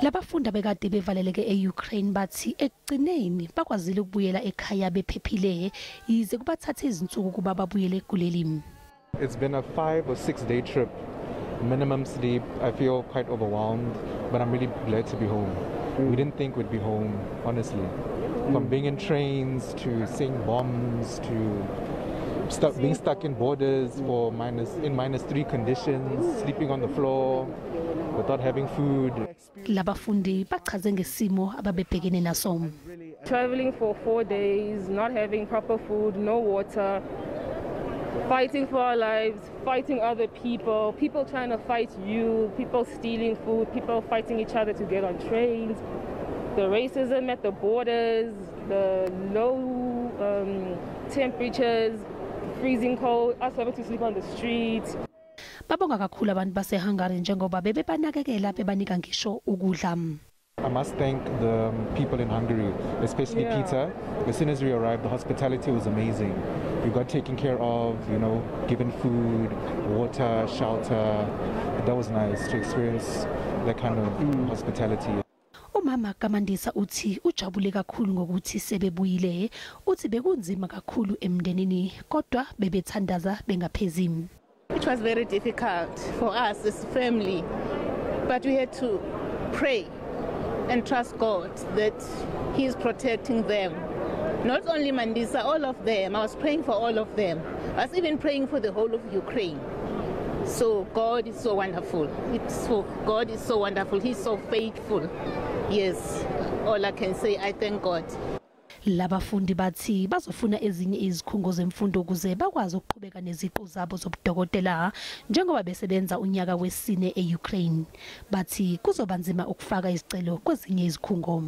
Labafundi bekade bevaleleke eUkraine bathi ekugcineni bakwazile ukubuyela ekhaya bephephile yize kubathathe izinsuku kuba babuyele kuleli. It's been a 5 or 6 day trip. Minimum sleep. I feel quite overwhelmed, but I'm really glad to be home. We didn't think we'd be home, honestly. From being in trains to seeing bombs to being stuck in borders for -3 conditions, sleeping on the floor without having food. Labafundi bachaze ngesimo ababebhekene naso. Traveling for 4 days, not having proper food, no water, fighting for our lives, fighting other people, people trying to fight you, people stealing food, people fighting each other to get on trains, the racism at the borders, the low temperatures, freezing cold, us having to sleep on the streets. Babonga kakhulu abantu baseHungary njengoba bebebanakekela bebanika ngisho ukudla. I must thank the people in Hungary, especially Peter. As soon as we arrived, the hospitality was amazing. We got taken care of, given food, water, shelter. That was nice to experience that kind of hospitality. Umama kaMandisa uthi ujabule kakhulu ngokuthi sebebuyile, uthi bekunzima kakhulu emndenini kodwa bebethandaza bengaphezi. It was very difficult for us as family, but we had to pray and trust God that He is protecting them. Not only Mandisa, all of them. I was praying for all of them. I was even praying for the whole of Ukraine. So God is so wonderful. God is so wonderful. He's so faithful. Yes, all I can say, I thank God. Labafundi bathi bazofuna ezinye izikhungo zemfundo ukuze bakwazi ukuqhubeka neziqu zabo zobudokotela njengoba besebenza unyaka wesine eUkraine. Bathi kuzoba nzima ukufaka izicelo kwezinye izikhungo.